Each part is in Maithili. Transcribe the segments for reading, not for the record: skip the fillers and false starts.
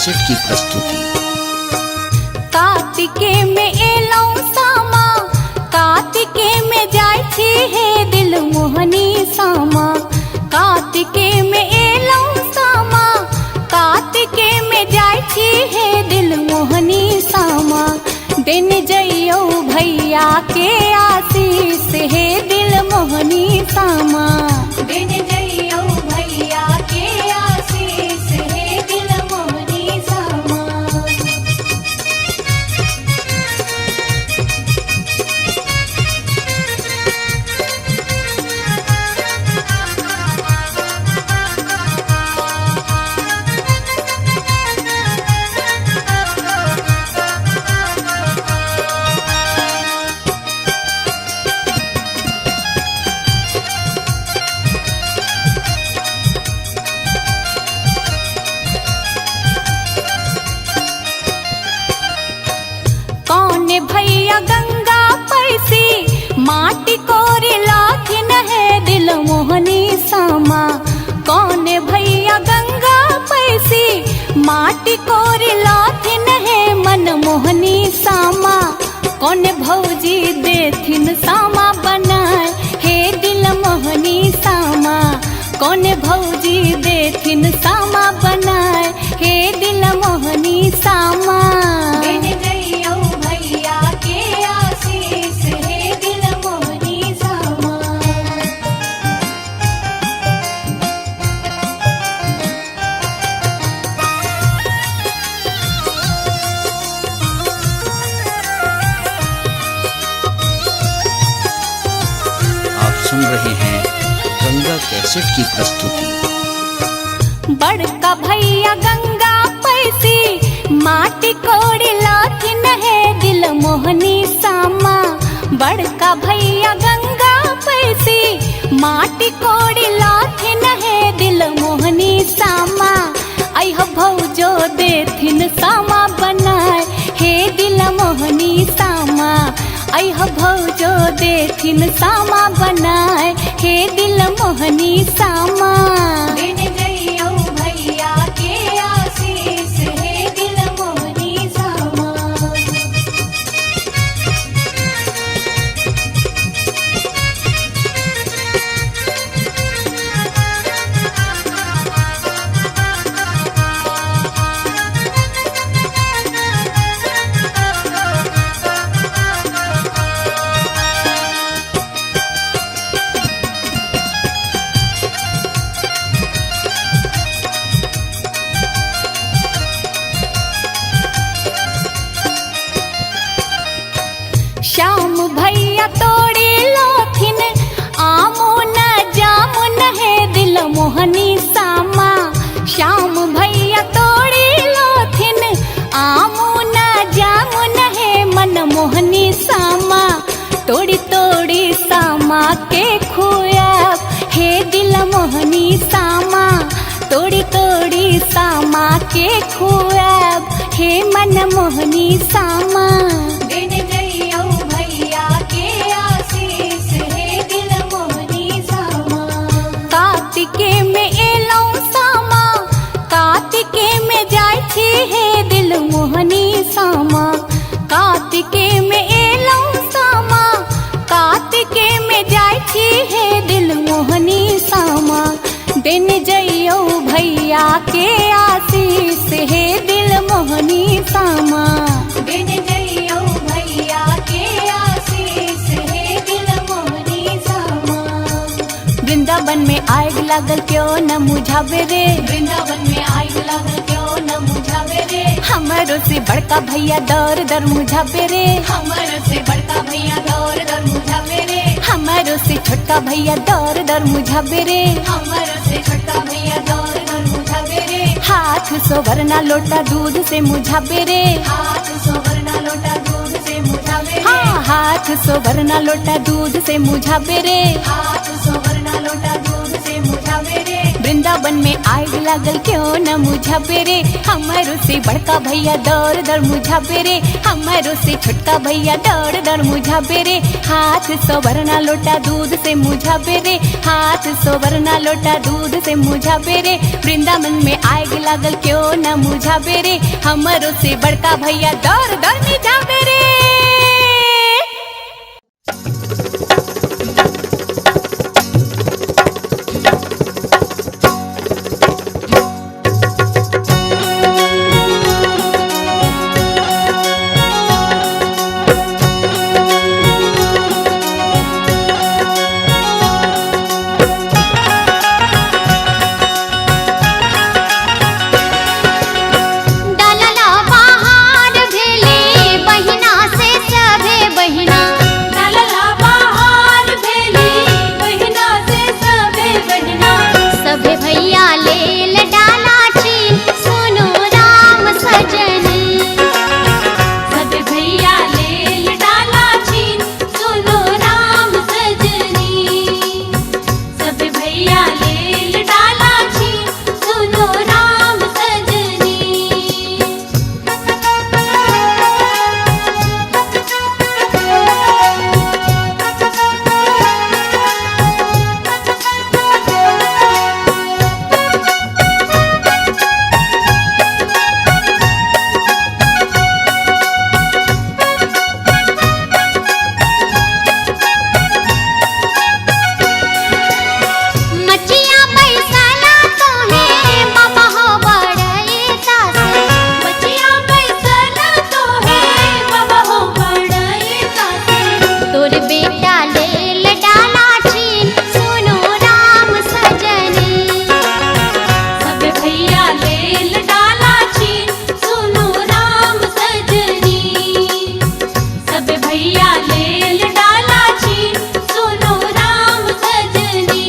कैसेट की प्रस्तुति। कार्तिके में एलौ सामा, कार्तिके में जाय छी हे दिल मोहनी सामा। कार्तिके में एलौ सामा, कार्तिके में जाय छी हे दिल मोहनी सामा। दिन जइयौ भैया के आशीष हे दिल मोहनी सामा। दिन जइयौ भैया के आशीष हे दिल मोहनी सामा। कौन भैया गंगा पैसी माटी कोरी लाथिन है दिल मोहनी सामा। कौन भैया गंगा पैसी माटी कोरी लाथिन है मन मोहनी सामा। कौन भौजी देथिन सामा बनाए हे दिल मोहनी सामा। कौन भौजी देथिन सामा बनाए हे दिल मोहनी सामा। दिन जइयौ भैया के आशीष हे दिल मोहनी सामा। आप सुन रहे हैं गंगा कैसेट की प्रस्तुति। बड़का भैया गंगा पैसी माटी कोड़ी लाथिन है दिल मोहनी सामा। बड़का भैया गंगा पैसी माटी कोड़ी लाथिन है दिल मोहनी सामा। अह भौजो देथिन सामा बनाए हे दिल मोहनी सामा। अह भौजो देथिन सामा बनाए हे दिल मोहनी सामा। दिन जइयौ भैया के आशीष हे दिल मोहनी सामा। श्याम भैया तोड़ी लोथिन आमो न जामुन है दिल मोहनी सामा। श्याम भैया तोड़ी लोथिन आमो न जामुन है मन मोहनी सामा। तोड़ी तोड़ी सामा के खोया हे दिल मोहनी सामा। तोड़ी तोड़ी सामा के खोया हे मन मोहनी सामा। दिन जइयौ भैया के आशीष हे दिल मोहनी सामा। कार्तिके में एलौ सामा, कार्तिके में जाय छी हे दिल मोहनी सामा। कार्तिके में एलौ सामा, कार्तिके में जाय छी हे दिल मोहनी सामा। दिन जइयौ भैया के आशीष हे दिल मोहनी सामा। दिन जइयौ भैया के आशीष हे दिल मोहनी सामा। वृंदावन में आग लागल क्यों न मुझावे रे। वृंदावन में आग लागल क्यों न मुझावे रे। हमरो से बड़का भैया दौर दर मुझावे रे। हमरो से बड़का भैया दौर दर मुझावे रे। हमरो से छोटका भैया दौर दर मुझावे रे। हमरो से छोटका भैया दौर दर मुझावे रे। हाथ सोवरना लोटा दूध से मुझावे रे। हाथ सोवरना लोटा दूध से मुझावे रे। हाँ हाथ सोवरना लोटा दूध से मुझावे रे। हाथ सोवरना लोटा दूध से मुझावे रे। वृंदावन वृंदावन में आग लागल क्यों न मुझाबे रे, हमारो से बड़का भैया दौड़ दौड़ मुझाबे रे, हमारो से छोटका भैया दौड़ दौड़ मुझाबे रे। हाथ सोवरना लोटा दूध से मुझाबे रे, हाथ सोवरना लोटा दूध से मुझाबे रे। वृंदावन में आग लागल क्यों न मुझाबे रे, हमारो से बड़का भैया दौड़ दौड़ मुझाबे रे। डालला बहार भेली बहिना से सभे बहिना, डालला बहार भेली बहिना से सभे बहिना। सभे भैया लेल डाला छीन सुनो राम सजन। सभे भैया लेल डाला छीन सुनो राम सजनी, सभे भैया लेल डाला छीन सुनो राम सजनी। मचिया बैसला तोहे बाबा हो बड़े तासे, मचिया बैसला तोहे बाबा हो बड़े तासे। तोर बेटा लेल डाला छीन सुनो राम सजन। सभे भैया लेल डाला छीन सुनो राम सजनी, सभे भैया लेल डाला छीन सुनो राम सजनी।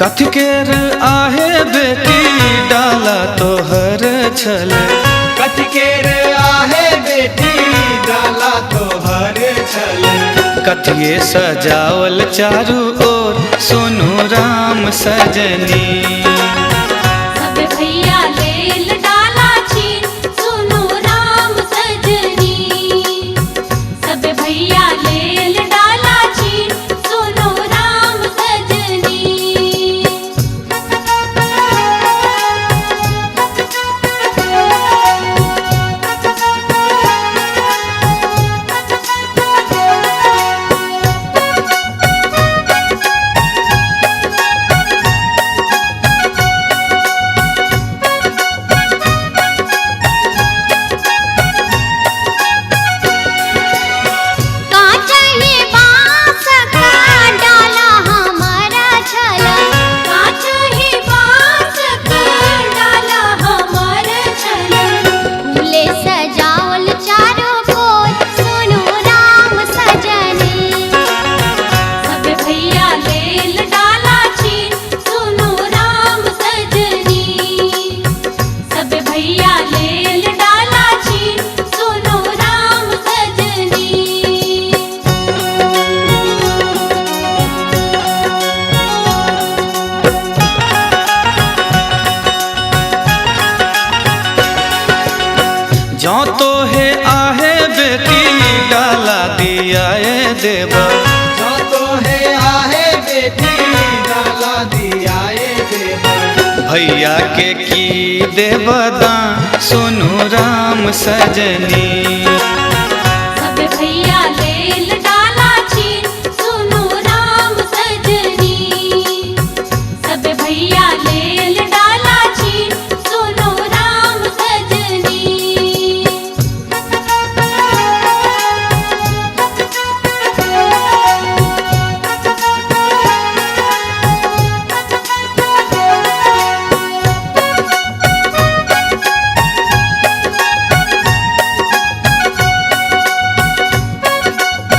कथकेर आहे बेटी डाला तोहर छल, कथकेर आहे बेटी डाला तोहर छल। कथिए सजावल चारू ओर सोनू राम सजनी। सभे भैया लेल डाला छीन सुनो राम सजनी, सभे भैया लेल डाला छीन सुनो राम सजनी। काचही बाँस का डाला हमारा छला, काचही बाँस का डाला हमार छला। फूले सजावल चारों कोर सुनो राम सजनी। सभे भैया लेल डाला छीन सुनो राम सजनी, सभे भैया लेल डाला छीन सुनो राम सजनी। जौ तोहे आहे बेटी डाला दियाए देब, जो तोहे आहे बेटी डाला दियाए देब। भैया के की देब दान सोनू राम सजनी। सभे भैया लेल डाला छीन सुनो राम सजनी, सभे भैया लेल डाला छीन सुनो राम सजनी।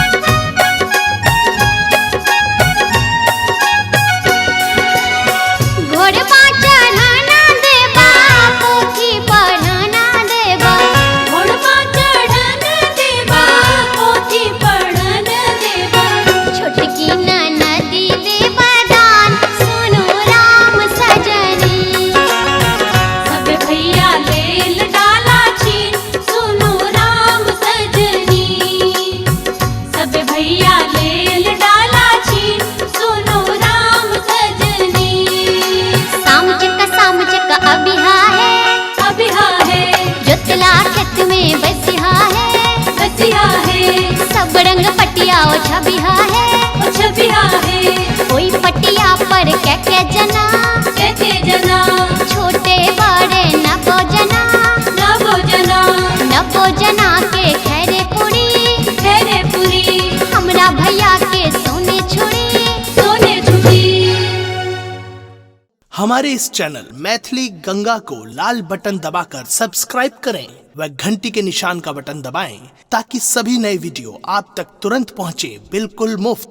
रे। ओ छबिहा है, ओ छबिहा है। ओई पटिया पर के के जना, के के जना, छोटे बड़े नबो जना, नबो जना, नबो जना के खैरे पूरी, खैरे पूरी, हमरा भैया के सोने छुड़ी, सोने छुड़ी। हमारे इस चैनल मैथिली गंगा को लाल बटन दबाकर सब्सक्राइब करें व घंटी के निशान का बटन दबाएं ताकि सभी नए वीडियो आप तक तुरंत पहुंचे बिल्कुल मुफ्त।